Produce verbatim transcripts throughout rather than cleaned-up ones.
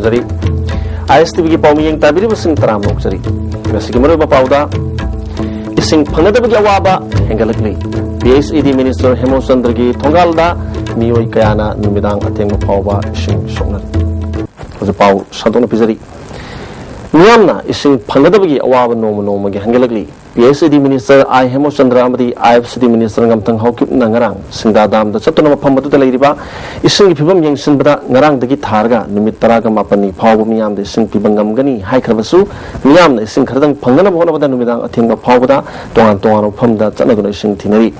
ꯀꯔꯤ? ꯑꯥꯏ ꯑꯦꯁ ꯇꯤ ꯚꯤꯒꯤ ꯄꯥꯎꯃꯤꯌꯦꯡ ꯇꯥꯕꯤꯔꯤꯕꯁꯤꯡ ꯇꯔꯥꯝꯅ ꯑꯣꯛꯆꯔꯤ꯫ ꯉꯁꯤꯒꯤ ꯃꯔꯨꯑꯣꯏꯕ ꯄꯥꯎꯗ, ꯏꯁꯤꯡ ꯐꯪꯅꯗꯕꯒꯤ ꯑꯋꯥꯕ ꯍꯦꯟꯒꯠꯂꯛꯂꯤ꯫ ꯄꯤ ꯑꯩꯆ ꯏ ꯗꯤ ꯃꯤꯅꯤꯁꯇꯔ ꯍꯦꯃꯣꯆꯟꯗ꯭ꯔꯒꯤ ꯊꯣꯡꯒꯥꯜꯗ ꯃꯤꯑꯣꯏ ꯀꯌꯥꯅ ꯅꯨꯃꯤꯗꯥꯡ ꯑꯊꯦꯡꯕ ꯐꯥꯎꯕ ꯏꯁꯤꯡ ꯁꯣꯛꯅꯔꯤ꯫ ꯍꯧꯖꯤꯛ ꯄꯥꯎ ꯁꯟꯗꯣꯛꯅ ꯄꯤꯖꯔꯤ꯫ ꯃꯤꯌꯥꯝꯅ ꯏꯁꯤꯡ ꯐꯪꯅꯗꯕꯒꯤ ꯑꯋꯥꯕ ꯅꯣꯡꯃ ꯅꯣꯡꯃꯒꯤ ꯍꯦꯟꯒꯠꯂꯛꯂꯤ꯫ ꯄꯤ ꯑꯩꯆ ꯏ ꯗꯤ ꯃꯤꯅꯤꯁꯇꯔ ꯑꯥꯏ ꯍꯦꯃꯣꯆꯟꯗ꯭ꯔ ꯑꯃꯗꯤ ꯑꯥꯏ ꯑꯦꯐ ꯁꯤ ꯗꯤ ꯃꯤꯅꯤꯁꯇꯔ ꯉꯝꯊꯪ ꯍꯥꯎꯀꯤꯞꯅ ꯉꯔꯥꯡ ꯁꯤꯡꯗꯥ ꯗꯥꯝꯗ ꯆꯠꯇꯨꯅ ꯃꯐꯝ ꯑꯗꯨꯗ ꯂꯩꯔꯤꯕ ꯏꯁꯤꯡꯒꯤ ꯐꯤꯕꯝ ꯌꯦꯡꯁꯤꯟꯕꯗ ꯉꯔꯥꯡꯗꯒꯤ ꯊꯥꯔꯒ ꯅꯨꯃꯤꯠ ꯇꯔꯥꯒ ꯃꯥꯄꯟꯅꯤ ꯐꯥꯎꯕ ꯃꯤꯌꯥꯝꯗ ꯏꯁꯤꯡ ꯄꯤꯕ ꯉꯝꯒꯅꯤ ꯍꯥꯏꯈ꯭ꯔꯕꯁꯨ, ꯃꯤꯌꯥꯝꯅ ꯏꯁꯤꯡ ꯈꯔꯗꯪ ꯐꯪꯅꯅꯕ ꯍꯣꯠꯅꯕꯗ ꯅꯨꯃꯤꯗꯥꯡ ꯑꯊꯦꯡꯕ ꯐꯥꯎꯕꯗ ꯇꯣꯉꯥꯟ ꯇꯣꯉꯥꯟꯕ ꯃꯐꯝꯗ ꯆꯠꯅꯗꯨꯅ ꯏꯁꯤꯡ ꯊꯤꯅꯔꯤ꯫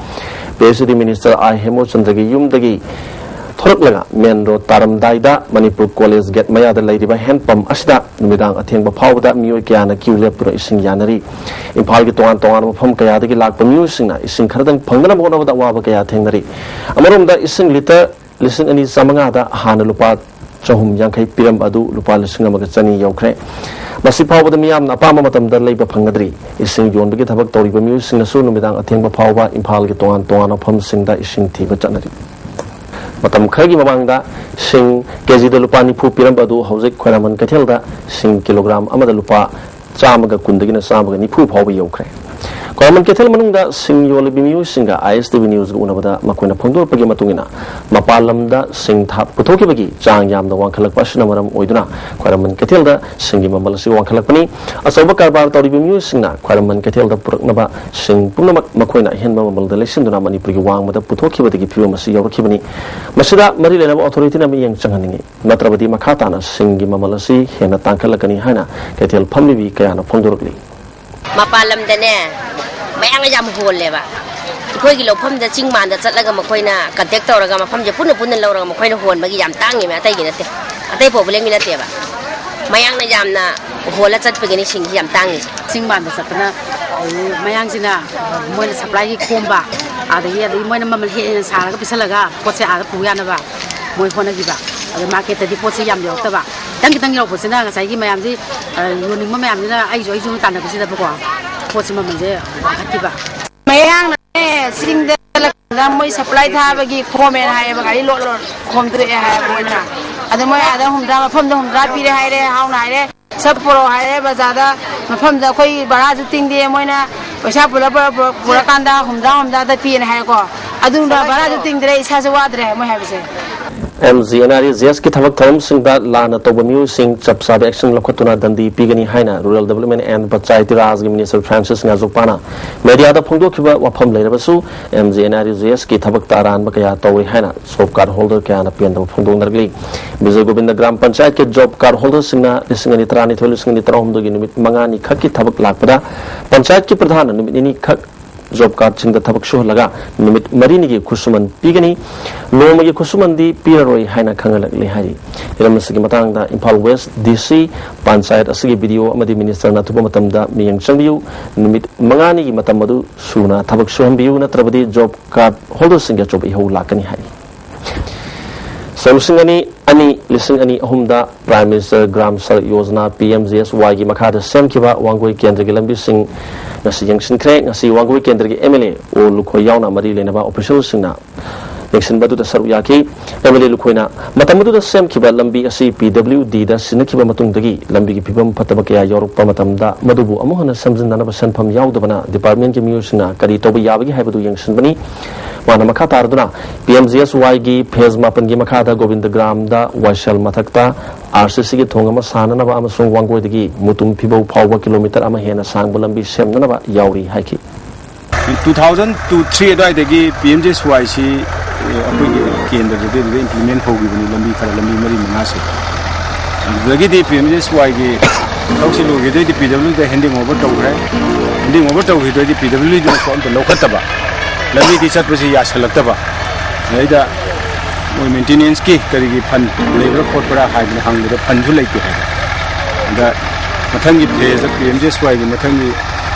ꯄꯤ ꯑꯩꯆ ꯏ ꯗꯤ ꯃꯤꯅꯤꯁꯇꯔ ꯑꯥꯏ ꯍꯦꯃꯣꯆꯟꯗ꯭ꯔꯒꯤ ꯌꯨꯝꯗꯒꯤ ꯊꯣꯔꯛꯂꯒ ꯃꯦꯟ ꯔꯣꯗ ꯇꯥꯔꯝꯗꯥꯏꯗ ꯃꯅꯤꯄꯨꯔ ꯀꯣꯂꯦꯖ ꯒꯦꯠ ꯃꯌꯥꯗ ꯂꯩꯔꯤꯕ ꯍꯦꯟ ꯄꯝ ꯑꯁꯤꯗ ꯅꯨꯃꯤꯗꯥꯡ ꯑꯊꯦꯡꯕ ꯐꯥꯎꯕꯗ ꯃꯤꯑꯣꯏ ꯀꯌꯥꯅ ꯀ꯭ꯌꯨ ꯂꯦꯞꯇꯨꯅ ꯏꯁꯤꯡ ꯌꯥꯅꯔꯤ꯫ ꯏꯝꯐꯥꯜꯒꯤ ꯇꯣꯉꯥꯟ ꯇꯣꯉꯥꯟꯕ ꯃꯐꯝ ꯀꯌꯥꯗꯒꯤ ꯂꯥꯛꯄ ꯃꯤꯑꯣꯏꯁꯤꯡꯅ ꯏꯁꯤꯡ ꯈꯔꯗꯪ ꯐꯪꯅꯅꯕ ꯍꯣꯠꯅꯕꯗ ꯑꯋꯥꯕ ꯀꯌꯥ ꯊꯦꯡꯅꯔꯤ꯫ ꯑꯃꯔꯣꯝꯗ ꯏꯁꯤꯡ ꯂꯤꯇꯔ ꯂꯤꯁꯤꯡ ꯑꯅꯤ ꯆꯥꯃꯉꯥꯗ ꯍꯥꯟꯅ ꯂꯨꯄꯥ ꯆꯍꯨꯝ ꯌꯥꯡꯈꯩ ꯄꯤꯔꯝꯕ ꯑꯗꯨ ꯂꯨꯄꯥ ꯂꯤꯁꯤꯡ ꯑꯃꯒ ꯆꯅꯤ ꯌꯧꯈ꯭ꯔꯦ꯫ ꯃꯁꯤ ꯐꯥꯎꯕꯗ ꯃꯤꯌꯥꯝꯅ ꯑꯄꯥꯝꯕ ꯃꯇꯝꯗ ꯂꯩꯕ ꯐꯪꯅꯗ꯭ꯔꯤ꯫ ꯏꯁꯤꯡ ꯌꯣꯟꯕꯒꯤ ꯊꯕꯛ ꯇꯧꯔꯤꯕ ꯃꯤꯑꯣꯏꯁꯤꯡꯅꯁꯨ ꯅꯨꯃꯤꯗꯥꯡ ꯑꯊꯦꯡꯕ ꯐꯥꯎꯕ ꯏꯝꯐꯥꯜꯒꯤ ꯇꯣꯉꯥꯟ ꯇꯣꯉꯥꯟꯕ ꯃꯐꯝꯁꯤꯡꯗ ꯏꯁꯤꯡ ꯊꯤꯕ ꯆꯠꯅꯔꯤ꯫ ꯃꯇꯝ ꯈꯔꯒꯤ ꯃꯃꯥꯡꯗ ꯁꯤꯡ ꯀꯦꯖꯤꯗ ꯂꯨꯄꯥ ꯅꯤꯐꯨ ꯄꯤꯔꯝꯕ ꯑꯗꯨ ꯍꯧꯖꯤꯛ ꯈ꯭ꯋꯥꯏꯔꯝꯕꯟ ꯀꯩꯊꯦꯜꯗ ꯁꯤꯡ ꯀꯤꯂꯣꯒ꯭ꯔꯥꯝ ꯑꯃꯗ ꯂꯨꯄꯥ ꯆꯥꯝꯃꯒ ꯀꯨꯟꯗꯒꯤꯅ ꯆꯥꯝꯃꯒ ꯅꯤꯐꯨ ꯐꯥꯎꯕ ꯌꯧꯈ꯭ꯔꯦ꯫ ꯈ꯭ꯋꯥꯏꯔꯝꯕꯟ ꯀꯩꯊꯦꯜ ꯃꯅꯨꯡꯗ ꯁꯤꯡ ꯌꯣꯜꯂꯤꯕ ꯃꯤꯑꯣꯏꯁꯤꯡꯒ ꯑꯥꯏ ꯑꯦꯁ ꯇꯤ ꯚꯤ ꯅ꯭ꯌꯨꯁꯀ ꯎꯅꯕꯗ ꯃꯈꯣꯏꯅ ꯐꯣꯡꯗꯣꯔꯛꯄꯒꯤ ꯃꯇꯨꯡ ꯏꯟꯅ, ꯃꯄꯥꯟ ꯂꯝꯗ ꯁꯤꯡ ꯊꯥ-, ꯄꯨꯊꯣꯛꯈꯤꯕꯒꯤ ꯆꯥꯡ ꯌꯥꯝꯅ ꯋꯥꯡꯈꯠꯂꯛꯄ ꯑꯁꯤꯅ ꯃꯔꯝ ꯑꯣꯏꯗꯨꯅ ꯈ꯭ꯋꯥꯏꯔꯝꯕꯟ ꯀꯩꯊꯦꯜꯗ ꯁꯤꯡꯒꯤ ꯃꯃꯜ ꯑꯁꯤ ꯋꯥꯡꯈꯠꯂꯛꯄꯅꯤ꯫ ꯑꯆꯧꯕ ꯀꯔꯕꯥꯔ ꯇꯧꯔꯤꯕ ꯃꯤꯑꯣꯏꯁꯤꯡꯅ ꯈ꯭ꯋꯥꯏꯔꯝꯕꯟ ꯀꯩꯊꯦꯜꯗ ꯄꯨꯔꯛꯅꯕ ꯁꯤꯡ ꯄꯨꯝꯅꯃꯛ ꯃꯈꯣꯏꯅ ꯑꯍꯦꯟꯕ ꯃꯃꯜꯗ ꯂꯩꯁꯤꯟꯗꯨꯅ ꯃꯅꯤꯄꯨꯔꯒꯤ ꯋꯥꯡꯃꯗ ꯄꯨꯊꯣꯛꯈꯤꯕꯗꯒꯤ ꯐꯤꯕꯝ ꯑꯁꯤ ꯌꯧꯔꯛꯈꯤꯕꯅꯤ꯫ ꯃꯁꯤꯗ ꯃꯔꯤ ꯂꯩꯅꯕ ꯑꯣꯊꯣꯔꯤꯇꯤꯅ ꯃꯤꯠꯌꯦꯡ ꯆꯪꯍꯟꯅꯤꯡꯏ꯫ ꯅꯠꯇ꯭ꯔꯕꯗꯤ ꯃꯈꯥ ꯇꯥꯅ ꯁꯤꯡꯒꯤ ꯃꯃꯜ ꯑꯁꯤ ꯍꯦꯟꯅ ꯇꯥꯡꯈꯠꯂꯛꯀꯅꯤ ꯍꯥꯏꯅ ꯀꯩꯊꯦꯜ ꯐꯝꯂꯤꯕꯤ ꯀꯌꯥꯅ ꯐꯣꯡꯗꯣꯔꯛꯂꯤ꯫ ꯃꯄꯥꯟ ꯂꯝꯗꯅꯦ, ꯃꯌꯥꯝꯅ ꯌꯥꯝ ꯍꯣꯜꯂꯦꯕ꯫ ꯑꯩꯈꯣꯏꯒꯤ ꯂꯧꯐꯝꯗ ꯆꯤꯡ ꯃꯥꯟꯗ ꯆꯠꯂꯒ ꯃꯈꯣꯏꯅ ꯀꯟꯇꯦꯛ ꯇꯧꯔꯒ ꯃꯐꯝꯁꯦ ꯄꯨꯟꯅ ꯄꯨꯟꯅ ꯂꯧꯔꯒ ꯃꯈꯣꯏꯅ ꯍꯣꯟꯕꯒꯤ ꯌꯥꯝ ꯇꯥꯡꯉꯤꯃꯦ, ꯑꯇꯩꯒꯤ ꯅꯠꯇꯦ, ꯑꯇꯩ ꯄ꯭ꯔꯣꯕ꯭ꯂꯦꯝꯒꯤ ꯅꯠꯇꯦꯕ꯫ ꯃꯌꯥꯡꯅ ꯌꯥꯝꯅ ꯍꯣꯜꯂ ꯆꯠꯄꯒꯤꯅꯤ ꯁꯤꯡꯁꯤ ꯌꯥꯝ ꯇꯥꯡꯉꯤꯁꯦ꯫ ꯆꯤꯡ ꯃꯥꯟꯗ ꯆꯠꯄꯅ ꯃꯌꯥꯡꯁꯤꯅ ꯃꯣꯏꯅ ꯁꯄ꯭ꯂꯥꯏꯒꯤ ꯈꯣꯝꯕ, ꯑꯗꯒꯤ, ꯑꯗꯒꯤ ꯃꯣꯏꯅ ꯃꯃꯜ ꯍꯦꯟꯅ ꯁꯥꯔꯒ ꯄꯤꯁꯜꯂꯒ ꯄꯣꯠꯁꯦ ꯑꯥꯗ ꯄꯨ ꯌꯥꯅꯕ ꯃꯣꯏ ꯍꯣꯠꯅꯈꯤꯕ꯫ ꯑꯗꯣ ꯃꯥꯔꯀꯦꯠꯇꯗꯤ ꯄꯣꯠꯁꯦ ꯌꯥꯝ ꯌꯧꯔꯛꯇꯕ, ꯈꯤꯇꯪ ꯈꯤꯇꯪ ꯌꯧꯔꯛꯄꯁꯤꯅ ꯉꯁꯥꯏꯒꯤ ꯃꯌꯥꯝꯁꯤ, ꯑ, ꯌꯣꯟꯅꯤꯡꯕ ꯃꯌꯥꯝꯁꯤꯅ ꯑꯩꯁꯨ ꯑꯩꯁꯨ ꯇꯥꯟꯅꯕꯁꯤꯗꯕꯀꯣ, ꯄꯣꯠꯁꯦ ꯃꯃꯜꯁꯦ ꯋꯥꯡꯈꯠꯈꯤꯕ꯫ ꯃꯌꯥꯡꯅꯅꯦ, ꯆꯤꯡꯗ ꯑꯗ ꯃꯣꯏ ꯁꯄ꯭ꯂꯥꯏ ꯊꯥꯕꯒꯤ ꯈꯣꯝꯃꯦꯅ ꯍꯥꯏꯌꯦꯕ, ꯒꯥꯔꯤ ꯂꯣꯠ ꯂꯣꯠ ꯈꯣꯝꯗꯣꯛꯑꯦ ꯍꯥꯏꯌꯦꯕ ꯃꯣꯏꯅ꯫ ꯑꯗ ꯃꯣꯏ ꯑꯥꯗ ꯍꯨꯝꯗ꯭ꯔꯥ, ꯃꯐꯝꯗ ꯍꯨꯝꯗ꯭ꯔꯥ ꯄꯤꯔꯦ ꯍꯥꯏꯔꯦ, ꯍꯥꯎꯅ ꯍꯥꯏꯔꯦ, ꯁꯠ ꯄꯨꯔꯛꯑꯣ ꯍꯥꯏꯔꯦ ꯕꯖꯥꯔꯗ꯫ ꯃꯐꯝꯗ ꯑꯩꯈꯣꯏ ꯚꯔꯥꯁꯨ ꯇꯤꯡꯗꯦ, ꯃꯣꯏꯅ ꯄꯩꯁꯥ ꯄꯨꯂꯞ ꯄꯨꯂꯞ ꯄꯨꯔꯛ-, ꯄꯨꯔꯛꯀꯥꯟꯗ ꯍꯨꯝꯗ꯭ꯔꯥ ꯍꯨꯝꯗ꯭ꯔꯥꯗ ꯄꯤꯌꯦꯅ ꯍꯥꯏꯌꯦꯀꯣ꯫ ꯑꯗꯨꯅ ꯚꯔꯥꯁꯨ ꯇꯤꯡꯗ꯭ꯔꯦ, ꯏꯁꯥꯁꯨ ꯋꯥꯗ꯭ꯔꯦ ꯃꯣꯏ ꯍꯥꯏꯕꯁꯦ꯫ M G N R E G ꯑꯦꯁꯀꯤ ꯊꯕꯛ ꯊꯧꯔꯝꯁꯤꯡꯗ ꯂꯥꯟꯅ ꯇꯧꯕ ꯃꯤꯑꯣꯏꯁꯤꯡ ꯆꯞ ꯆꯥꯕ action ꯂꯧꯈꯠꯇꯨꯅ ꯗꯟꯗꯤ ꯄꯤꯒꯅꯤ ꯍꯥꯏꯅ Rural Development and Panchayati Rajꯒꯤ Minister Francis ꯉꯥꯖꯣꯛꯄꯥꯅ media ꯗ ꯐꯣꯡꯗꯣꯛꯈꯤꯕ ꯋꯥꯐꯝ ꯂꯩꯔꯕꯁꯨ, M G N R E G ꯑꯦꯁꯀꯤ ꯊꯕꯛꯇ ꯑꯔꯥꯟꯕ ꯀꯌꯥ ꯇꯧꯔꯤ ꯍꯥꯏꯅ job card holder ꯀꯌꯥꯅ ꯄꯦꯟꯗꯕ ꯐꯣꯡꯗꯣꯛꯅꯔꯛꯂꯤ꯫ ꯕꯤꯖꯣꯏ ꯒꯣꯕꯤꯟꯗ ꯒ꯭ꯔꯥꯝ ꯄꯟꯆꯥꯌꯠꯀꯤ job card holderꯁꯤꯡꯅ ꯂꯤꯁꯤꯡ ꯑꯅꯤ ꯇꯔꯥꯅꯤꯊꯣꯏ, ꯂꯤꯁꯤꯡ ꯑꯅꯤ ꯇꯔꯥꯍꯨꯝꯗꯣꯏꯒꯤ ꯅꯨꯃꯤꯠ ꯃꯉꯥꯅꯤ ꯈꯛꯀꯤ ꯊꯕꯛ ꯂꯥꯛꯄꯗ ꯄꯟꯆꯥꯌꯠꯀꯤ ꯄ꯭ꯔꯙꯥꯟꯅ ꯅꯨꯃꯤꯠ ꯅꯤꯅꯤ ꯈꯛ job cardꯁꯤꯡꯗ ꯊꯕꯛ ꯁꯨꯍꯜꯂꯒ ꯅꯨꯃꯤꯠ ꯃꯔꯤꯅꯤꯒꯤ ꯈꯨꯠꯁꯨꯃꯟ ꯄꯤꯒꯅꯤ꯫ ꯅꯣꯡꯃꯒꯤ ꯈꯨꯠꯁꯨꯃꯟꯗꯤ ꯄꯤꯔꯔꯣꯏ ꯍꯥꯏꯅ ꯈꯪꯍꯜꯂꯛꯂꯤ ꯍꯥꯏꯔꯤ꯫ ꯍꯤꯔꯝ ꯑꯁꯤꯒꯤ ꯃꯇꯥꯡꯗ Imphal West D C panchayat ꯑꯁꯤꯒꯤ B D O ꯑꯃꯗꯤ ministerꯅ ꯑꯊꯨꯕ ꯃꯇꯝꯗ ꯃꯤꯠꯌꯦꯡ ꯆꯪꯕꯤꯌꯨ, ꯅꯨꯃꯤꯠ ꯃꯉꯥꯅꯤꯒꯤ ꯃꯇꯝ ꯑꯗꯨ ꯁꯨꯅ ꯊꯕꯛ ꯁꯨꯍꯟꯕꯤꯌꯨ, ꯅꯠꯇ꯭ꯔꯕꯗꯤ job card holderꯁꯤꯡꯒꯤ ꯑꯆꯧꯕ ꯏꯍꯧ ꯂꯥꯛꯀꯅꯤ ꯍꯥꯏꯔꯤ꯫ ꯁꯣꯝ ꯂꯤꯁꯤꯡ ꯑꯅꯤ ꯑꯅꯤ, ꯂꯤꯁꯤꯡ ꯑꯅꯤ ꯑꯍꯨꯝꯗ Prime Minister Gram Sadak Yojana, P M G S Y ꯒꯤ ꯃꯈꯥꯗ ꯁꯦꯝꯈꯤꯕ ꯋꯥꯡꯒꯣꯏ ꯀꯦꯟꯗ꯭ꯔꯒꯤ ꯂꯝꯕꯤꯁꯤꯡ ꯉꯁꯤ ꯌꯦꯡꯁꯤꯟꯈ꯭ꯔꯦ꯫ ꯉꯁꯤ ꯋꯥꯡꯒꯣꯏ ꯀꯦꯟꯗ꯭ꯔꯒꯤ M L A ꯑꯣ ꯂꯨꯈꯣꯏ ꯌꯥꯎꯅ ꯃꯔꯤ ꯂꯩꯅꯕ officialꯁꯤꯡꯅ ꯌꯦꯡꯁꯤꯟꯕ ꯑꯗꯨꯗ ꯁꯔꯨꯛ ꯌꯥꯈꯤ꯫ M L A ꯂꯨꯈꯣꯏꯅ ꯃꯇꯝ ꯑꯗꯨꯗ ꯁꯦꯝꯈꯤꯕ ꯂꯝꯕꯤ ꯑꯁꯤ P W Dꯗ ꯁꯤꯟꯅꯈꯤꯕ ꯃꯇꯨꯡꯗꯒꯤ ꯂꯝꯕꯤꯒꯤ ꯐꯤꯕꯝ ꯐꯠꯇꯕ ꯀꯌꯥ ꯌꯥꯎꯔꯛꯄ ꯃꯇꯝꯗ ꯃꯗꯨꯕꯨ ꯑꯃꯨꯛ ꯍꯟꯅ ꯁꯦꯝꯖꯤꯟꯅꯅꯕ ꯁꯦꯟꯐꯝ ꯌꯥꯎꯗꯕꯅ departmentꯀꯤ ꯃꯤꯑꯣꯏꯁꯤꯡꯅ ꯀꯔꯤ ꯇꯧꯕ ꯌꯥꯕꯒꯦ ꯍꯥꯏꯕꯗꯨ ꯌꯦꯡꯁꯤꯟꯕꯅꯤ꯫ ꯃꯥꯅ ꯃꯈꯥ ꯇꯥꯔꯗꯨꯅ P M G S Yꯒꯤ phase ꯃꯥꯄꯟꯒꯤ ꯃꯈꯥꯗ ꯒꯣꯕꯤꯟꯗꯒ꯭ꯔꯥꯝꯗ ꯋꯥꯏꯁꯦꯜ ꯃꯊꯛꯇ R C Cꯒꯤ ꯊꯣꯡ ꯑꯃ ꯁꯥꯅꯅꯕ ꯑꯃꯁꯨꯡ ꯋꯥꯡꯒꯣꯏꯗꯒꯤ ꯃꯨꯇꯨꯝ ꯐꯤꯕꯧ ꯐꯥꯎꯕ kilometre ꯑꯃ ꯍꯦꯟꯅ ꯁꯥꯡꯕ ꯂꯝꯕꯤ ꯁꯦꯝꯅꯅꯕ ꯌꯥꯎꯔꯤ ꯍꯥꯏꯈꯤ꯫ Two thousand two three ꯑꯗꯨꯋꯥꯏꯗꯒꯤ P M G S Yꯁꯤ, ꯑꯦ, ꯑꯩꯈꯣꯏꯒꯤ ꯀꯦꯟꯗ꯭ꯔꯗꯗꯤ ꯑꯗꯨꯗ implement ꯍꯧꯈꯤꯕꯅꯤ, ꯂꯝꯕꯤ ꯈꯔ, ꯂꯝꯕꯤ ꯃꯔꯤ ꯃꯉꯥꯁꯦ꯫ ꯑꯗꯨꯗꯒꯤꯗꯤ P M G S Yꯒꯤ ꯊꯕꯛꯁꯤ ꯂꯣꯏꯈꯤꯗꯩꯗꯤ P W Dꯗ handing over ꯇꯧꯈ꯭ꯔꯦ꯫ Handing over ꯇꯧꯈꯤꯗꯩꯗꯤ P W Dꯅꯁꯨ ꯑꯝꯇ ꯂꯧꯈꯠꯇꯕ, ꯂꯝꯕꯤꯗꯤ ꯆꯠꯄꯁꯤ ꯌꯥꯁꯜꯂꯛꯇꯕ꯫ ꯑꯗꯩꯗ ꯃꯣꯏ maintenanceꯀꯤ ꯀꯔꯤꯒꯤ fund ꯂꯩꯕ꯭ꯔꯥ ꯈꯣꯠꯄ꯭ꯔꯥ ꯍꯥꯏꯗꯅ ꯍꯪꯕꯗ fundꯁꯨ ꯂꯩꯇꯦ ꯍꯥꯏꯕ꯫ ꯑꯗ ꯃꯊꯪꯒꯤ phaseꯇ P M G S Yꯒꯤ ꯃꯊꯪꯒꯤ,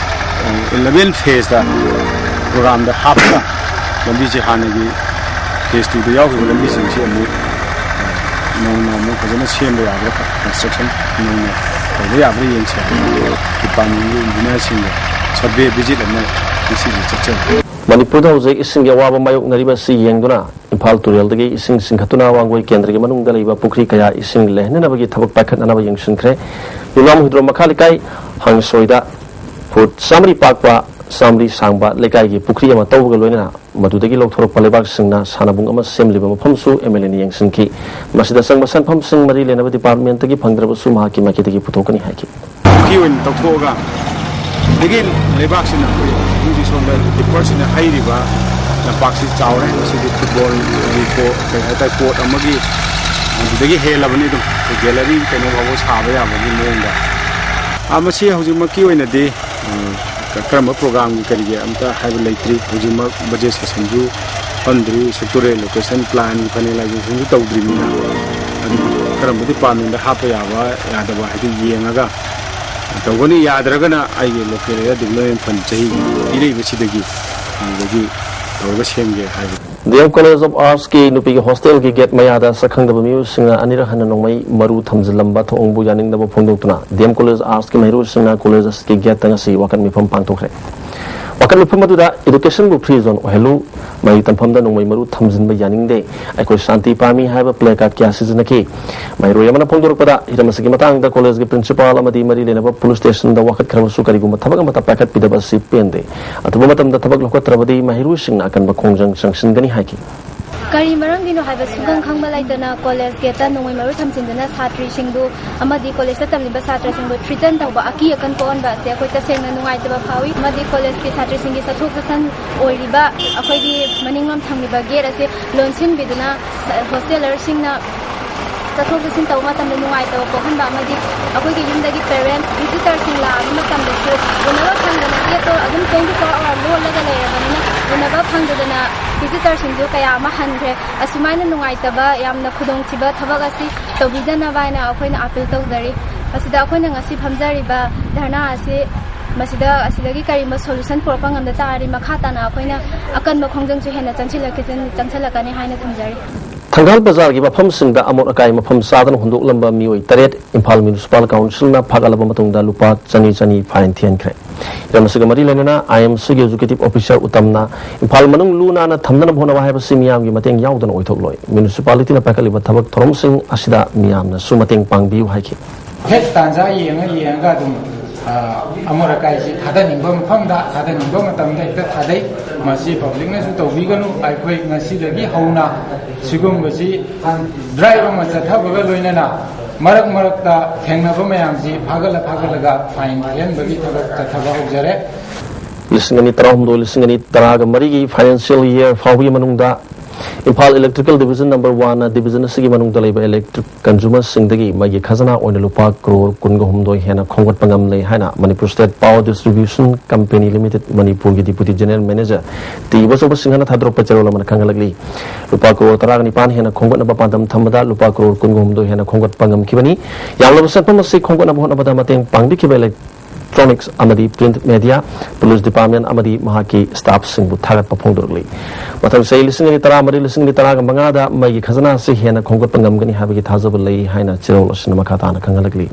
ꯑ, eleven phaseꯇ programꯗ ꯍꯥꯞꯄꯒ ꯂꯝꯕꯤꯁꯦ ꯍꯥꯟꯅꯒꯤ phase twoꯗ ꯌꯥꯎꯈꯤꯕ ꯂꯝꯕꯤꯁꯤꯡꯁꯤ ꯑꯃꯨꯛ, ꯑ, ꯅꯧꯅ ꯑꯃꯨꯛ ꯐꯖꯅ ꯁꯦꯝꯕ ꯌꯥꯕ꯭ꯔꯥ, construction ꯅꯧꯅ ꯇꯧꯕ ꯌꯥꯕ꯭ꯔꯥ ꯌꯦꯡꯁꯤ ꯍꯥꯏꯅ departmentꯀꯤ engineerꯁꯤꯡꯒ survey visit ꯑꯃ ꯉꯁꯤꯗꯤ ꯆꯠꯆꯔꯦ꯫ ꯃꯅꯤꯄꯨꯔꯗ ꯍꯧꯖꯤꯛ ꯏꯁꯤꯡꯒꯤ ꯑꯋꯥꯕ ꯃꯥꯌꯣꯛꯅꯔꯤꯕ ꯑꯁꯤ ꯌꯦꯡꯗꯨꯅ ꯏꯝꯐꯥꯜ ꯇꯨꯔꯦꯜꯗꯒꯤ ꯏꯁꯤꯡ ꯆꯤꯡꯈꯠꯇꯨꯅ ꯋꯥꯡꯒꯣꯏ ꯀꯦꯟꯗ꯭ꯔꯒꯤ ꯃꯅꯨꯡꯗ ꯂꯩꯕ ꯄꯨꯈ꯭ꯔꯤ ꯀꯌꯥ ꯏꯁꯤꯡ ꯂꯩꯍꯟꯅꯅꯕꯒꯤ ꯊꯕꯛ ꯄꯥꯏꯈꯠꯅꯅꯕ ꯌꯦꯡꯁꯤꯟꯈ꯭ꯔꯦ꯫ ꯌꯨꯝꯅꯥꯝ ꯍꯨꯏꯗ꯭ꯔꯣꯝ ꯃꯈꯥ ꯂꯩꯀꯥꯏ ꯍꯥꯡꯁꯣꯏꯗ ꯐꯨꯠ ꯆꯥꯃꯔꯤ ꯄꯥꯛꯄ, ꯆꯥꯃꯔꯤ ꯁꯥꯡꯕ ꯂꯩꯀꯥꯏꯒꯤ ꯄꯨꯈ꯭ꯔꯤ ꯑꯃ ꯇꯧꯕꯒ ꯂꯣꯏꯅꯅ ꯃꯗꯨꯗꯒꯤ ꯂꯧꯊꯣꯔꯛꯄ ꯂꯩꯕꯥꯛꯁꯤꯡꯅ ꯁꯥꯟꯅꯕꯨꯡ ꯑꯃ ꯁꯦꯝꯂꯤꯕ ꯃꯐꯝꯁꯨ ꯑꯦꯝ ꯑꯦꯜ ꯑꯦꯅ ꯌꯦꯡꯁꯤꯟꯈꯤ꯫ ꯃꯁꯤꯗ ꯆꯪꯕ ꯁꯦꯟꯐꯝꯁꯤꯡ ꯃꯔꯤ ꯂꯩꯅꯕ ꯗꯤꯄꯥꯔꯠꯃꯦꯟꯠꯇꯒꯤ ꯐꯪꯗ꯭ꯔꯕꯁꯨ ꯃꯍꯥꯛꯀꯤ ꯃꯥꯏꯀꯩꯗꯒꯤ ꯄꯨꯊꯣꯛꯀꯅꯤ ꯍꯥꯏꯈꯤ꯫ ꯄꯨꯈ꯭ꯔꯤ ꯑꯣꯏꯅ ꯇꯧꯊꯣꯛꯑꯒ, ꯑꯗꯒꯤ ꯂꯩꯕꯥꯛꯁꯤꯅ ꯑꯩꯈꯣꯏ ꯍꯧꯖꯤꯛ ꯁꯣꯝꯗ ꯇꯤꯞꯄꯔꯁꯤꯅ ꯍꯩꯔꯤꯕ ꯂꯝꯄꯥꯛꯁꯤ ꯆꯥꯎꯔꯦ꯫ ꯃꯁꯤꯗꯤ ꯐꯨꯠꯕꯣꯜꯒꯤ ꯀꯣ-, ꯀꯩ ꯍꯥꯏꯇꯥꯔꯦ, ꯀꯣꯔꯠ ꯑꯃꯒꯤ ꯑꯗꯨꯗꯒꯤ ꯍꯦꯜꯂꯕꯅꯤ꯫ ꯑꯗꯨꯝ ꯑꯩꯈꯣꯏ ꯒꯦꯂꯔꯤ ꯀꯩꯅꯣ ꯐꯥꯎꯕ ꯁꯥꯕ ꯌꯥꯕꯒꯤ ꯃꯑꯣꯡꯗ꯫ ꯑꯥ, ꯃꯁꯤ ꯍꯧꯖꯤꯛꯃꯛꯀꯤ ꯑꯣꯏꯅꯗꯤ, ꯎꯝ, ꯀ-, ꯀꯔꯝꯕ ꯄ꯭ꯔꯣꯒ꯭ꯔꯥꯝꯒꯤ ꯀꯔꯤꯒꯤ ꯑꯝꯇ ꯍꯥꯏꯕ ꯂꯩꯇ꯭ꯔꯤ꯫ ꯍꯧꯖꯤꯛꯃꯛ ꯕꯖꯦꯠ ꯁꯦꯁꯟꯁꯨ ꯐꯝꯗ꯭ꯔꯤ, ꯁꯦꯛꯇꯣꯔꯤꯌꯦꯜ ꯑꯦꯂꯣꯀꯦꯁꯟ ꯄ꯭ꯂꯥꯟꯒꯤ ꯐꯥꯏꯅꯦꯂꯥꯏꯖꯦꯁꯟꯁꯨ ꯇꯧꯗ꯭ꯔꯤꯕꯅꯤꯅ, ꯑꯗꯨ ꯀꯔꯝꯕ ꯗꯤꯄꯥꯔꯠꯃꯦꯟꯗ ꯍꯥꯞꯄ ꯌꯥꯕ ꯌꯥꯗꯕ ꯍꯥꯏꯗꯨ ꯌꯦꯡꯉꯒ ꯇꯧꯒꯅꯤ꯫ ꯌꯥꯗ꯭ꯔꯒꯅ ꯑꯩꯒꯤ ꯂꯣꯀꯦꯜ ꯑꯦꯔꯤꯌꯥ ꯗꯤꯕꯂꯞꯃꯦꯟ ꯐꯟ ꯆꯍꯤꯒꯤ ꯄꯤꯔꯛꯏꯕꯁꯤꯗꯒꯤ ꯑꯗꯨꯗꯒꯤ ꯇꯧꯔꯒ ꯁꯦꯝꯒꯦ ꯍꯥꯏꯕꯅꯤ꯫ ꯗꯤ ꯑꯦꯝ ꯀꯣꯂꯦꯖ ꯑꯣꯐ ꯑꯥꯔꯠꯁꯀꯤ ꯅꯨꯄꯤꯒꯤ ꯍꯣꯁꯇꯦꯜꯒꯤ ꯒꯦꯠ ꯃꯌꯥꯗ ꯁꯛꯈꯪꯗꯕ ꯃꯤꯑꯣꯏꯁꯤꯡꯅ ꯑꯅꯤꯔꯛ ꯍꯟꯅ ꯅꯣꯡꯃꯩ ꯃꯔꯨ ꯊꯝꯖꯤꯜꯂꯝꯕ ꯊꯧꯑꯣꯡꯕꯨ ꯌꯥꯅꯤꯡꯗꯕ ꯐꯣꯡꯗꯣꯛꯇꯨꯅ ꯗꯤ ꯑꯦꯝ ꯀꯣꯂꯦꯖ ꯑꯥꯔꯠꯁꯀꯤ ꯃꯍꯩꯔꯣꯏꯁꯤꯡꯅ ꯀꯣꯂꯦꯖ ꯑꯁꯤꯒꯤ ꯒꯦꯠꯇ ꯉꯁꯤ ꯋꯥꯀꯠ ꯃꯤꯐꯝ ꯄꯥꯡꯊꯣꯛꯈ꯭ꯔꯦ꯫ ꯋꯥꯀꯠ ꯃꯤꯐꯝ ꯑꯗꯨꯗ "Education ꯕꯨ free zone ꯑꯣꯏꯍꯜꯂꯨ, ꯃꯍꯩ ꯇꯝꯐꯝꯗ ꯅꯣꯡꯃꯩ ꯃꯔꯨ ꯊꯝꯖꯤꯟꯕ ꯌꯥꯅꯤꯡꯗꯦ, ꯑꯩꯈꯣꯏ ꯁꯥꯟꯇꯤ ꯄꯥꯝꯃꯤ" ꯍꯥꯏꯕ ꯄ꯭ꯂꯦ ꯀꯥꯔꯗ ꯀꯌꯥ ꯁꯤꯖꯤꯟꯅꯈꯤ꯫ ꯃꯍꯩꯔꯣꯏ ꯑꯃꯅ ꯐꯣꯡꯗꯣꯔꯛꯄꯗ, ꯍꯤꯔꯝ ꯑꯁꯤꯒꯤ ꯃꯇꯥꯡꯗ ꯀꯣꯂꯦꯖꯀꯤ ꯄ꯭ꯔꯤꯟꯁꯤꯄꯥꯜ ꯑꯃꯗꯤ ꯃꯔꯤ ꯂꯩꯅꯕ ꯄꯨꯂꯤꯁ ꯁ꯭ꯇꯦꯁꯟꯗ ꯋꯥꯀꯠꯈ꯭ꯔꯕꯁꯨ ꯀꯔꯤꯒꯨꯝꯕ ꯊꯕꯛ ꯑꯃꯠꯇ ꯄꯥꯏꯈꯠꯄꯤꯗꯕ ꯑꯁꯤ ꯄꯦꯟꯗꯦ꯫ ꯑꯊꯨꯕ ꯃꯇꯝꯗ ꯊꯕꯛ ꯂꯧꯈꯠꯇ꯭ꯔꯕꯗꯤ ꯃꯍꯩꯔꯣꯏꯁꯤꯡꯅ ꯑꯀꯟꯕ ꯈꯣꯡꯖꯪ ꯆꯪꯁꯤꯟꯒꯅꯤ ꯍꯥꯏꯈꯤ꯫ ꯀꯔꯤ ꯃꯔꯝꯒꯤꯅꯣ ꯍꯥꯏꯕ ꯁꯨꯈꯪ ꯈꯪꯕ ꯂꯩꯇꯅ ꯀꯣꯂꯦꯖ ꯒꯦꯠꯇ ꯅꯣꯡꯃꯩ ꯃꯔꯨ ꯊꯝꯖꯤꯟꯗꯨꯅ ꯁꯥꯇ꯭ꯔꯤꯁꯤꯡꯕꯨ ꯑꯃꯗꯤ ꯀꯣꯂꯦꯖꯇ ꯇꯝꯂꯤꯕ ꯁꯥꯇ꯭ꯔꯁꯤꯡꯕꯨ ꯊ꯭ꯔꯤꯇꯟ ꯇꯧꯕ, ꯑꯀꯤ ꯑꯈꯪ ꯄꯣꯛꯍꯟꯕ ꯑꯁꯤ ꯑꯩꯈꯣꯏ ꯇꯁꯦꯡꯅ ꯅꯨꯡꯉꯥꯏꯇꯕ ꯐꯥꯎꯏ꯫ ꯑꯃꯗꯤ ꯀꯣꯂꯦꯖꯀꯤ ꯁꯥꯇ꯭ꯔꯁꯤꯡꯒꯤ ꯆꯠꯊꯣꯛ ꯆꯠꯁꯤꯟ ꯑꯣꯏꯔꯤꯕ ꯑꯩꯈꯣꯏꯒꯤ ꯃꯅꯤꯡꯂꯣꯝ ꯊꯪꯂꯤꯕ ꯒꯦꯠ ꯑꯁꯤ ꯂꯣꯟꯁꯤꯟꯕꯤꯗꯨꯅ ꯍꯣꯁꯇꯦꯂꯔꯁꯤꯡꯅ ꯆꯠꯊꯣꯛ ꯆꯠꯁꯤꯟ ꯇꯧꯕ ꯃꯇꯝꯗ ꯅꯨꯡꯉꯥꯏꯇꯕ ꯄꯣꯛꯍꯟꯕ ꯑꯃꯗꯤ ꯑꯩꯈꯣꯏꯒꯤ ꯌꯨꯝꯗꯒꯤ ꯄꯦꯔꯦꯟꯠꯁ, ꯚꯤꯖꯤꯇꯔꯁꯤꯡ ꯂꯥꯛꯑꯕ ꯃꯇꯝꯗꯁꯨ ꯎꯅꯕ ꯐꯪꯗꯅ ꯒꯦꯠꯇꯣ ꯑꯗꯨꯝ twenty four hour ꯂꯣꯜꯂꯒ ꯂꯩꯔꯕꯅꯤꯅ ꯎꯅꯕ ꯐꯪꯗꯗꯅ ꯚꯤꯖꯤꯇꯔꯁꯤꯡꯁꯨ ꯀꯌꯥ ꯑꯃ ꯍꯟꯈ꯭ꯔꯦ꯫ ꯑꯁꯨꯃꯥꯏꯅ ꯅꯨꯡꯉꯥꯏꯇꯕ, ꯌꯥꯝꯅ ꯈꯨꯗꯣꯡꯊꯤꯕ ꯊꯕꯛ ꯑꯁꯤ ꯇꯧꯕꯤꯗꯅꯕ ꯍꯥꯏꯅ ꯑꯩꯈꯣꯏꯅ ꯑꯥꯄꯤꯜ ꯇꯧꯖꯔꯤ꯫ ꯃꯁꯤꯗ ꯑꯩꯈꯣꯏꯅ ꯉꯁꯤ ꯐꯝꯖꯔꯤꯕ ꯙꯔꯅꯥ ꯑꯁꯤ ꯃꯁꯤꯗ, ꯑꯁꯤꯗꯒꯤ ꯀꯔꯤꯒꯨꯝꯕ ꯁꯣꯂꯨꯁꯟ ꯄꯨꯔꯛꯄ ꯉꯝꯗ ꯇꯥꯔꯗꯤ, ꯃꯈꯥ ꯇꯥꯅ ꯑꯩꯈꯣꯏꯅ ꯑꯀꯟꯕ ꯈꯣꯡꯖꯪꯁꯨ ꯍꯦꯟꯅ ꯆꯪꯁꯤꯜꯂꯛꯀ-, ꯆꯪꯁꯤꯜꯂꯛꯀꯅꯤ ꯍꯥꯏꯅ ꯊꯝꯖꯔꯤ꯫ ꯊꯪꯒꯥꯜ ꯕꯖꯥꯔꯒꯤ ꯃꯐꯝꯁꯤꯡꯗ ꯑꯃꯣꯠ ꯑꯀꯥꯏ ꯃꯐꯝ ꯆꯥꯗꯅ ꯍꯨꯟꯗꯣꯛꯂꯝꯕ ꯃꯤꯑꯣꯏ ꯇꯔꯦꯠ ꯏꯝꯐꯥꯜ ꯃ꯭ꯌꯨꯅꯤꯁꯤꯄꯥꯜ ꯀꯥꯎꯟꯁꯤꯜꯅ ꯐꯥꯒꯠꯂꯕ ꯃꯇꯨꯡꯗ ꯂꯨꯄꯥ ꯆꯅꯤ ꯆꯅꯤ ꯐꯥꯏꯟ ꯊꯤꯍꯟꯈ꯭ꯔꯦ꯫ ꯍꯤꯔꯝ ꯑꯁꯤꯒ ꯃꯔꯤ ꯂꯩꯅꯅ ꯑꯥꯏ ꯑꯦꯝ ꯁꯤꯒꯤ ꯑꯦꯖꯨꯀꯦꯇꯤꯚ ꯑꯣꯐꯤꯁꯥꯔ ꯎꯇꯝꯅ ꯏꯝꯐꯥꯜ ꯃꯅꯨꯡ ꯂꯨ ꯅꯥꯟꯅ ꯊꯝꯅꯅꯕ ꯍꯣꯠꯅꯕ ꯍꯥꯏꯕꯁꯤ ꯃꯤꯌꯥꯝꯒꯤ ꯃꯇꯦꯡ ꯌꯥꯎꯗꯅ ꯑꯣꯏꯊꯣꯛꯂꯣꯏ꯫ ꯃ꯭ꯌꯨꯅꯤꯁꯤꯄꯥꯂꯤꯇꯤꯅ ꯄꯥꯏꯈꯠꯂꯤꯕ ꯊꯕꯛ ꯊꯧꯔꯝꯁꯤꯡ ꯑꯁꯤꯗ ꯃꯤꯌꯥꯝꯅꯁꯨ ꯃꯇꯦꯡ ꯄꯥꯡꯕꯤꯌꯨ ꯍꯥꯏꯈꯤ꯫ ꯍꯦꯛ ꯇꯥꯟꯖꯥ ꯌꯦꯡꯉ ꯌꯦꯡꯉꯒ ꯑꯗꯨꯝ, ꯑ, ꯑꯃꯣꯠ ꯑꯀꯥꯏꯁꯤ ꯊꯥꯗꯅꯤꯡꯕ ꯃꯐꯝꯗ, ꯊꯥꯗꯅꯤꯡꯕ ꯃꯇꯝꯗ ꯍꯦꯛꯇ ꯊꯥꯗꯩ꯫ ꯃꯁꯤ ꯄꯕ꯭ꯂꯤꯛꯅꯁꯨ ꯇꯧꯕꯤꯒꯅꯨ꯫ ꯑꯩꯈꯣꯏ ꯉꯁꯤꯗꯒꯤ ꯍꯧꯅ ꯁꯤꯒꯨꯝꯕꯁꯤ ꯗ꯭ꯔꯥꯏꯚ ꯑꯃ ꯆꯠꯊꯕꯒ ꯂꯣꯏꯅꯅ ꯃꯔꯛ ꯃꯔꯛꯇ ꯊꯦꯡꯅꯕ ꯃꯌꯥꯝꯁꯤ ꯐꯥꯒꯠꯂ ꯐꯥꯒꯠꯂꯒ ꯐꯥꯏꯟ ꯊꯤꯍꯟꯕꯒꯤ ꯊꯕꯛ ꯆꯠꯊꯕ ꯍꯧꯖꯔꯦ꯫ ꯂꯤꯁꯤꯡ ꯑꯅꯤ ꯇꯔꯥꯍꯨꯝꯗꯣꯏ, ꯂꯤꯁꯤꯡ ꯑꯅꯤ ꯇꯔꯥꯒ ꯃꯔꯤꯒꯤ ꯐꯥꯏꯅꯥꯟꯁꯤꯌꯦꯜ ꯌꯔ ꯐꯥꯎꯕꯒꯤ ꯃꯅꯨꯡꯗ ꯏꯝꯐꯥꯜ ꯏꯂꯦꯛꯇ꯭ꯔꯤꯀꯦꯜ ꯗꯤꯕꯤꯖꯟ ꯅꯝꯕꯔ ꯋꯥꯟꯅ ꯗꯤꯕꯤꯖꯟ ꯑꯁꯤꯒꯤ ꯃꯅꯨꯡꯗ ꯂꯩꯕ ꯏꯂꯦꯛꯇ꯭ꯔꯤꯛ ꯀꯟꯖꯨꯃꯔꯁꯤꯡꯗꯒꯤ ꯃꯩꯒꯤ ꯈꯖꯅꯥ ꯑꯣꯏꯅ ꯂꯨꯄꯥ ꯀ꯭ꯔꯣꯔ ꯀꯨꯟꯒ ꯍꯨꯝꯗꯣꯏ ꯍꯦꯟꯅ ꯈꯣꯝꯒꯠꯄ ꯉꯝꯂꯦ ꯍꯥꯏꯅ Manipur state power distribution company limited ꯃꯅꯤꯄꯨꯔꯒꯤ deputy general manager T Ibochouba ꯁꯤꯡꯍꯅ ꯊꯥꯗꯣꯔꯛꯄ ꯆꯦꯔꯣꯜ ꯑꯃꯅ ꯈꯪꯍꯜꯂꯛꯂꯤ꯫ ꯂꯨꯄꯥ ꯀ꯭ꯔꯣꯔ ꯇꯔꯥꯒ ꯅꯤꯄꯥꯟ ꯍꯦꯟꯅ ꯈꯣꯝꯒꯠꯅꯕ ꯄꯥꯟꯗꯝ ꯊꯝꯕꯗ ꯂꯨꯄꯥ ꯀ꯭ꯔꯣꯔ ꯀꯨꯟꯒ ꯍꯨꯝꯗꯣꯏ ꯍꯦꯟꯅ ꯈꯣꯝꯒꯠꯄ ꯉꯝꯈꯤꯕꯅꯤ꯫ ꯌꯥꯝꯂꯕ ꯁꯦꯟꯐꯝ ꯑꯁꯤ ꯈꯣꯝꯒꯠꯅꯕ ꯍꯣꯠꯅꯕꯗ ꯃꯇꯦꯡ ꯄꯥꯡꯕꯤꯈꯤꯕ ꯏꯂꯦꯛ- ꯏꯂꯦꯛꯇ꯭ꯔꯣꯅꯤꯛꯁ ꯑꯃꯗꯤ ꯄ꯭ꯔꯤꯟꯠ ꯃꯦꯗꯤꯌꯥ, ꯄꯨꯂꯤꯁ ꯗꯤꯄꯥꯔꯠꯃꯦꯟꯠ ꯑꯃꯗꯤ ꯃꯍꯥꯛꯀꯤ ꯁ꯭ꯇꯥꯐꯁꯤꯡꯕꯨ ꯊꯥꯒꯠꯄ ꯐꯣꯡꯗꯣꯔꯛꯂꯤ꯫ ꯃꯊꯪ ꯆꯍꯤ ꯂꯤꯁꯤꯡ ꯑꯅꯤ ꯇꯔꯥꯃꯔꯤ, ꯂꯤꯁꯤꯡ ꯑꯅꯤ ꯇꯔꯥꯃꯉꯥꯗ ꯃꯩꯒꯤ ꯈꯖꯅꯥ ꯑꯁꯤ ꯍꯦꯟꯅ ꯈꯣꯝꯒꯠꯄ ꯉꯝꯒꯅꯤ ꯍꯥꯏꯕꯒꯤ ꯊꯥꯖꯕ ꯂꯩ ꯍꯥꯏꯅ ꯆꯦꯔꯣꯜ ꯑꯁꯤꯅ ꯃꯈꯥ ꯇꯥꯅ ꯈꯪꯍꯜꯂꯛꯂꯤ꯫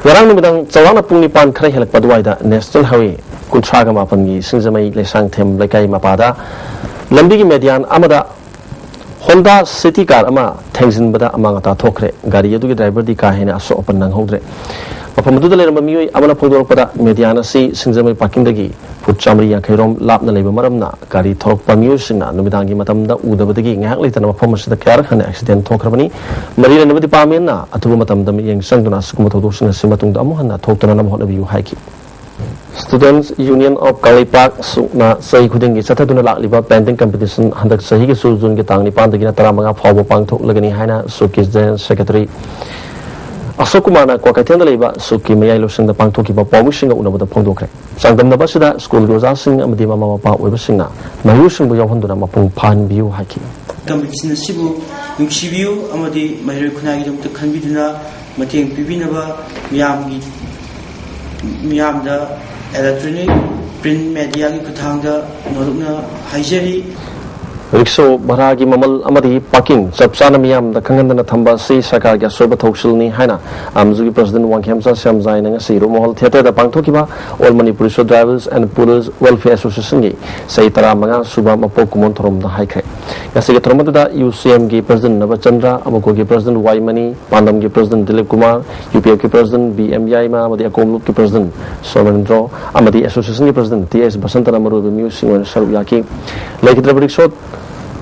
ꯉꯔꯥꯡ ꯅꯨꯃꯤꯗꯥꯡ ꯆꯥꯎꯔꯥꯛꯅ ꯄꯨꯡ ꯅꯤꯄꯥꯟ ꯈꯔ ꯍꯦꯜꯂꯛꯄ ꯑꯗꯨꯋꯥꯏꯗ ꯅꯦꯁꯅꯦꯜ ꯍꯥꯏꯋꯦ ꯀꯨꯟꯊ꯭ꯔꯥꯒ ꯃꯥꯄꯟꯒꯤ ꯁꯤꯡꯖꯃꯩ ꯂꯩꯁꯥꯡꯊꯦꯝ ꯂꯩꯀꯥꯏ ꯃꯄꯥꯗ ꯂꯝꯕꯤꯒꯤ ꯃꯦꯗꯤꯌꯥꯟ ꯑꯃꯗ ꯍꯣꯟꯗꯥ ꯁꯤꯇꯤ ꯀꯥꯔ ꯑꯃ ꯊꯦꯡꯖꯤꯟꯕꯗ ꯑꯃꯥꯡ ꯑꯇꯥ ꯊꯣꯛꯈ꯭ꯔꯦ꯫ ꯒꯥꯔꯤ ꯑꯗꯨꯒꯤ ꯗ꯭ꯔꯥꯏꯚꯔꯗꯤ ꯀꯥ ꯍꯦꯟꯅ ꯑꯁꯣꯛ ꯑꯄꯟ ꯅꯪꯍꯧꯗ꯭ꯔꯦ꯫ ꯃꯐꯝ ꯑꯗꯨꯗ ꯂꯩꯔꯝꯕ ꯃꯤꯑꯣꯏ ꯑꯃꯅ ꯐꯣꯡꯗꯣꯔꯛꯄꯗ, ꯃꯦꯗꯤꯌꯥꯟ ꯑꯁꯤ ꯁꯤꯡꯖꯃꯩ ꯄꯥꯔꯀꯤꯡꯗꯒꯤ ꯐꯨꯠ ꯆꯥꯃꯔꯤ ꯌꯥꯡꯈꯩ ꯔꯣꯝ ꯂꯥꯞꯅ ꯂꯩꯕ ꯃꯔꯝꯅ, ꯒꯥꯔꯤ ꯊꯧꯔꯛꯄ ꯃꯤꯑꯣꯏꯁꯤꯡꯅ ꯅꯨꯃꯤꯗꯥꯡꯒꯤ ꯃꯇꯝꯗ ꯎꯗꯕꯗꯒꯤ ꯉꯥꯏꯍꯥꯛ ꯂꯩꯇꯅ ꯃꯐꯝ ꯑꯁꯤꯗ ꯀꯌꯥꯔꯛ ꯍꯟꯅ ꯑꯦꯛꯁꯤꯗꯦꯟ ꯊꯣꯛꯈ꯭ꯔꯕꯅꯤ꯫ ꯃꯔꯤ ꯂꯩꯅꯕ ꯗꯤꯄꯥꯔꯠꯃꯦꯟꯅ ꯑꯊꯨꯕ ꯃꯇꯝꯗ ꯃꯤꯠꯌꯦꯡ ꯆꯪꯗꯨꯅ ꯑꯁꯤꯒꯨꯝꯕ ꯊꯧꯗꯣꯛꯁꯤꯡ ꯑꯁꯤ ꯃꯇꯨꯡꯗ ꯑꯃꯨꯛ ꯍꯟꯅ ꯊꯣꯛꯇꯅꯅꯕ ꯍꯣꯠꯅꯕꯤꯌꯨ ꯍꯥꯏꯈꯤ꯫ Students Union of ꯀꯪꯂꯩꯄꯥꯛ, ꯁꯨꯛꯅ ꯆꯍꯤ ꯈꯨꯗꯤꯡꯒꯤ ꯆꯠꯊꯗꯨꯅ ꯂꯥꯛꯂꯤꯕ ꯄꯦꯟꯇꯤꯡ ꯀꯝꯄꯤꯇꯤꯁꯟ ꯍꯟꯗꯛ ꯆꯍꯤꯒꯤꯁꯨ ꯖꯨꯟꯒꯤ ꯇꯥꯡ ꯅꯤꯄꯥꯟꯗꯒꯤꯅ ꯇꯔꯥꯃꯉꯥ ꯐꯥꯎꯕ ꯄꯥꯡꯊꯣꯛꯂꯒꯅꯤ ꯍꯥꯏꯅ ꯁꯨꯛꯀꯤ ꯖꯦꯅꯔꯦꯜ ꯁꯦꯀ꯭ꯔꯦꯇꯔꯤ ꯑꯁꯣꯛ ꯀꯨꯃꯥꯔꯅ ꯀ꯭ꯋꯥꯀꯩꯊꯦꯜꯗ ꯂꯩꯕ ꯁꯨꯛꯀꯤ ꯃꯌꯥꯏ ꯂꯣꯏꯁꯪꯗ ꯄꯥꯡꯊꯣꯛꯈꯤꯕ ꯄꯥꯎꯃꯤꯁꯤꯡꯒ ꯎꯅꯕꯗ ꯐꯣꯡꯗꯣꯛꯈ꯭ꯔꯦ꯫ ꯆꯥꯡꯗꯝꯅꯕ ꯑꯁꯤꯗ ꯁ꯭ꯀꯨꯜꯒꯤ ꯑꯣꯖꯥꯁꯤꯡ ꯑꯃꯗꯤ ꯃꯃꯥ ꯃꯄꯥ ꯑꯣꯏꯕꯁꯤꯡꯅ ꯃꯍꯩꯔꯣꯏꯁꯤꯡꯕꯨ ꯌꯥꯎꯍꯟꯗꯨꯅ ꯃꯄꯨꯡ ꯐꯥꯍꯟꯕꯤꯌꯨ ꯍꯥꯏꯈꯤ꯫ ꯀꯝꯄꯤꯇꯤꯁꯟ ꯑꯁꯤꯕꯨ ꯅꯨꯡꯁꯤꯕꯤꯌꯨ ꯑꯃꯗꯤ ꯃꯍꯩꯔꯣꯏ ꯈꯨꯟꯅꯥꯏꯒꯤꯗꯃꯛꯇ ꯈꯟꯕꯤꯗꯨꯅ ꯃꯇꯦꯡ ꯄꯤꯕꯤꯅꯕ ꯃꯤꯌꯥꯝꯒꯤ, ꯃꯤꯌꯥꯝꯗ ꯏꯂꯦꯛꯇ꯭ꯔꯣꯅꯤꯛ ꯄ꯭ꯔꯤꯟꯠ ꯃꯦꯗꯤꯌꯥꯒꯤ ꯈꯨꯠꯊꯥꯡꯗ ꯅꯣꯂꯨꯛꯅ ꯍꯥꯏꯖꯔꯤ꯫ ꯔꯤꯛꯁꯣ ꯚꯔꯥꯒꯤ ꯃꯃꯜ ꯑꯃꯗꯤ ꯄꯥꯔꯀꯤꯡ ꯆꯞ ꯆꯥꯅ ꯃꯤꯌꯥꯝꯗ ꯈꯪꯍꯟꯗꯅ ꯊꯝꯕ ꯑꯁꯤ ꯁꯔꯀꯥꯔꯒꯤ ꯑꯁꯣꯏꯕ ꯊꯧꯁꯤꯜꯅꯤ ꯍꯥꯏꯅ ꯑꯝꯖꯨꯒꯤ ꯄ꯭ꯔꯁꯤꯗꯦꯟ ꯋꯥꯡꯈꯦꯝꯆꯥ ꯁ꯭ꯌꯥꯝꯖꯥꯏꯅ ꯉꯁꯤ ꯔꯨꯞꯃꯍꯜ ꯊꯤꯌꯦꯇꯔꯗ ꯄꯥꯡꯊꯣꯛꯈꯤꯕ all Manipur rickshaw drivers and pullers welfare ꯑꯦꯁꯣꯁꯤꯌꯦꯁꯟꯒꯤ ꯆꯍꯤ ꯇꯔꯥꯃꯉꯥ ꯁꯨꯕ ꯃꯄꯣꯛ ꯀꯨꯝꯑꯣꯟ ꯊꯧꯔꯝꯗ ꯍꯥꯏꯈ꯭ꯔꯦ꯫ ꯉꯁꯤꯒꯤ ꯊꯧꯔꯝ ꯑꯗꯨꯗ ꯌꯨ ꯁꯤ ꯑꯦꯝꯒꯤ ꯄ꯭ꯔꯁꯤꯗꯦꯟ ꯅꯕꯆꯟꯗ꯭ꯔ, ꯑꯃꯀꯣꯒꯤ ꯄ꯭ꯔꯁꯤꯗꯦꯟ ꯋꯥꯏꯃꯅꯤ, ꯄꯥꯟꯗꯝꯒꯤ president Dilip Kumar, U P ꯑꯦꯐꯀꯤ ꯄ꯭ꯔꯁꯤꯗꯦꯟ ꯕꯤ ꯑꯦꯝ ꯌꯥꯏꯃ ꯑꯃꯗꯤ ꯑꯀꯣꯝꯂꯨꯞꯀꯤ ꯄ꯭ꯔꯁꯤꯗꯦꯟ ꯁꯣꯃꯦꯟꯗ꯭ꯔꯣ ꯑꯃꯗꯤ ꯑꯦꯁꯣꯁꯤꯌꯦꯁꯟꯒꯤ ꯄ꯭ꯔꯁꯤꯗꯦꯟ ꯇꯤ ꯑꯦꯁ ꯕꯁꯟꯇꯅ ꯃꯔꯨꯑꯣꯏꯕ ꯃꯤꯑꯣꯏꯁꯤꯡ ꯑꯣꯏꯅ ꯁꯔꯨꯛ ꯌꯥꯈꯤ꯫ ꯂꯩꯈꯤꯗ꯭ꯔꯕ ꯔꯤꯛꯁꯣ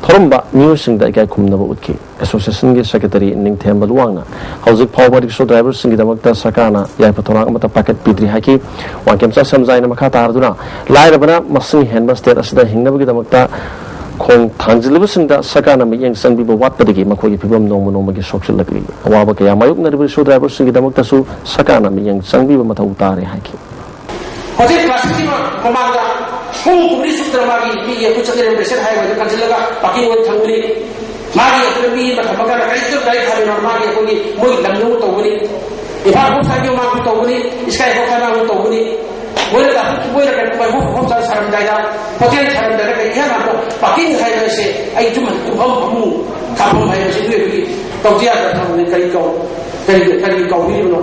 ꯊꯧꯔꯝꯕ ꯃꯤꯑꯣꯏꯁꯤꯡꯗ ꯏꯀꯥꯏ ꯈꯨꯝꯅꯕ ꯎꯠꯈꯤ꯫ ꯑꯦꯁꯣꯁꯤꯌꯦꯁꯟꯒꯤ ꯁꯦꯀ꯭ꯔꯦꯇꯔꯤ ꯅꯤꯡꯊꯦꯝꯕ ꯂꯨꯋꯥꯡꯅ ꯍꯧꯖꯤꯛ ꯐꯥꯎꯕ ꯔꯤꯛꯁꯣ ꯗ꯭ꯔꯥꯏꯚꯔꯁꯤꯡꯒꯤꯗꯃꯛꯇ ꯁꯔꯀꯥꯔꯅ ꯌꯥꯏꯐ ꯊꯧꯔꯥꯡ ꯑꯃꯠꯇ ꯄꯥꯏꯈꯠꯄꯤꯗ꯭ꯔꯤ ꯍꯥꯏꯈꯤ꯫ ꯋꯥꯡꯈꯦꯝꯆꯥ ꯁ꯭ꯌꯥꯝꯖꯥꯏꯅ ꯃꯈꯥ ꯇꯥꯔꯗꯨꯅ ꯂꯥꯏꯔꯕꯅ ꯃꯁꯤꯡ ꯍꯦꯟꯕ ꯁ꯭ꯇꯦꯠ ꯑꯁꯤꯗ ꯍꯤꯡꯅꯕꯒꯤꯗꯃꯛꯇ ꯈꯣꯡ ꯊꯥꯡꯖꯤꯜꯂꯤꯕꯁꯤꯡꯗ ꯁꯔꯀꯥꯔꯅ ꯃꯤꯠꯌꯦꯡ ꯆꯪꯕꯤꯕ ꯋꯥꯠꯄꯗꯒꯤ ꯃꯈꯣꯏꯒꯤ ꯐꯤꯕꯝ ꯅꯣꯡꯃ ꯅꯣꯡꯃꯒꯤ ꯁꯣꯛꯆꯤꯜꯂꯛꯂꯤ꯫ ꯑꯋꯥꯕ ꯀꯌꯥ ꯃꯥꯌꯣꯛꯅꯔꯤꯕ ꯔꯤꯛꯁꯣ ꯗ꯭ꯔꯥꯏꯚꯔꯁꯤꯡꯒꯤꯗꯃꯛꯇꯁꯨ ꯁꯔꯀꯥꯔꯅ ꯃꯤꯠꯌꯦꯡ ꯆꯪꯕꯤꯕ ꯃꯊꯧ ꯇꯥꯔꯦ ꯍꯥꯏꯈꯤ꯫ ꯍꯣꯇꯦꯜ ꯀ꯭ꯂꯥꯁꯤꯛꯀꯤ ꯃꯃꯥꯡꯗ ꯄꯨꯡ ꯀꯨꯝꯍꯩ ꯆꯨꯞꯇꯅ ꯃꯥꯒꯤ ꯃꯤꯒꯤ ꯑꯩꯈꯣꯏ ꯆꯠꯅꯔꯤꯕ ꯅꯦꯁꯅꯦꯜ ꯍꯥꯏꯋꯦꯗ ꯀꯟꯁꯤꯜꯂꯒ ꯄꯥꯔꯀꯤꯡ ꯑꯣꯏꯅ ꯊꯝꯒꯅꯤ꯫ ꯃꯥꯒꯤ ꯑꯩꯈꯣꯏ ꯃꯤ ꯑꯃ ꯊꯝꯃꯀꯥꯟꯗ ꯀꯔꯤꯝꯇ ꯒꯥꯔꯤ ꯊꯥꯕꯤꯔꯣ, ꯃꯥꯒꯤ ꯑꯩꯈꯣꯏꯒꯤ ꯃꯣꯏ ꯂꯝ ꯌꯧꯅ ꯇꯧꯒꯅꯤ꯫ ꯏꯝꯐꯥꯜ ꯍꯣꯁꯄꯤꯇꯥꯜꯒꯤ ꯃꯃꯥꯡꯗ ꯇꯧꯒꯅꯤ, ꯏꯁꯀꯥꯏ ꯍꯣꯁꯄꯤꯇꯥꯜ ꯃꯃꯥꯡꯗ ꯇꯧꯒꯅꯤ꯫ ꯃꯣꯏꯅ ꯃꯣꯏꯅ ꯀꯩꯅꯣ ꯃꯣꯏ ꯍꯣꯁꯄꯤꯇꯥꯜ ꯁꯥꯔꯝꯗꯥꯏꯗ, ꯍꯣꯇꯦꯜ ꯁꯥꯔꯝꯗꯥꯏꯗ ꯀꯩ ꯏꯍꯥꯟ ꯍꯥꯟꯕ ꯄꯥꯔꯀꯤꯡ ꯍꯥꯏꯕꯁꯦ ꯑꯩ ꯇꯨꯝꯐꯝ ꯇꯨꯝꯐꯝ ꯐꯃꯨꯡ ꯊꯝꯐꯝ ꯍꯥꯏꯕꯁꯤ ꯅꯣꯏ ꯑꯩꯈꯣꯏꯒꯤ ꯇꯧꯗ ꯌꯥꯗꯕ ꯊꯕꯛꯅꯤ꯫ ꯀꯔꯤ ꯀꯧ ꯀꯔꯤ ꯀꯔꯤ ꯀꯧꯕꯤꯔꯤꯕꯅꯣ?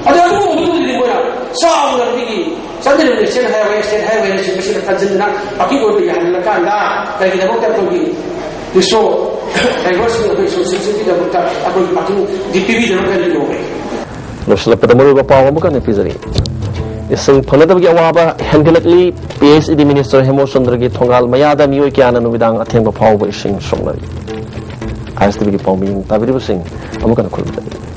ꯑꯗꯣ ꯑꯗꯨꯒꯨꯝꯕꯗꯨꯗꯤ ꯃꯣꯏꯅ ꯆꯥꯎꯅ ꯃꯤꯒꯤ ꯆꯠꯅꯔꯤꯕ ꯅꯦꯁꯅꯦꯜ ꯍꯥꯏꯋꯦ, ꯁ꯭ꯇꯦꯠ ꯍꯥꯏꯋꯦꯅ ꯁꯤꯟꯕꯁꯤꯗ ꯀꯟꯁꯤꯟꯗꯅ ꯄꯥꯔꯀꯤꯡ ꯑꯣꯏꯅ ꯌꯥꯍꯜꯂꯀꯥꯟꯗ ꯀꯔꯤꯒꯤꯗꯃꯛꯇ ꯑꯩꯈꯣꯏꯒꯤ ꯔꯤꯛꯁꯣ ꯗ꯭ꯔꯥꯏꯚꯔꯁꯤꯡ ꯑꯩꯈꯣꯏ ꯑꯦꯁꯣꯁꯤꯌꯦꯁꯟꯒꯤꯗꯃꯛꯇ ꯑꯩꯈꯣꯏꯒꯤ ꯄꯥꯔꯀꯤꯡ ꯄꯤꯕꯤꯗꯕ ꯀꯔꯤꯒꯤꯅꯣ? ꯂꯣꯏꯁꯤꯜꯂꯛꯄꯗ ꯃꯔꯨꯑꯣꯏꯕ ꯄꯥꯎ ꯑꯃꯨꯛ ꯍꯟꯅ ꯄꯤꯖꯔꯤ꯫ ꯏꯁꯤꯡ ꯐꯪꯅꯗꯕꯒꯤ ꯑꯋꯥꯕ ꯍꯦꯟꯒꯠꯂꯛꯂꯤ꯫ ꯄꯤ ꯑꯩꯆ ꯏ ꯗꯤ ꯃꯤꯅꯤꯁꯇꯔ ꯍꯦꯃꯣꯆꯟꯗ꯭ꯔꯒꯤ ꯊꯣꯡꯒꯥꯜ ꯃꯌꯥꯗ ꯃꯤꯑꯣꯏ ꯀꯌꯥꯅ ꯅꯨꯃꯤꯗꯥꯡ ꯑꯊꯦꯡꯕ ꯐꯥꯎꯕ ꯏꯁꯤꯡ ꯁꯣꯛꯅꯔꯤ꯫ ꯑꯥꯏ ꯑꯦꯁ ꯇꯤ ꯚꯤꯒꯤ ꯄꯥꯎ ꯃꯤꯌꯦꯡ ꯇꯥꯕꯤꯔꯤꯕꯁꯤꯡ ꯑꯃꯨꯛ ꯍꯟꯅ ꯈꯨꯔꯨꯝꯖꯔꯤ꯫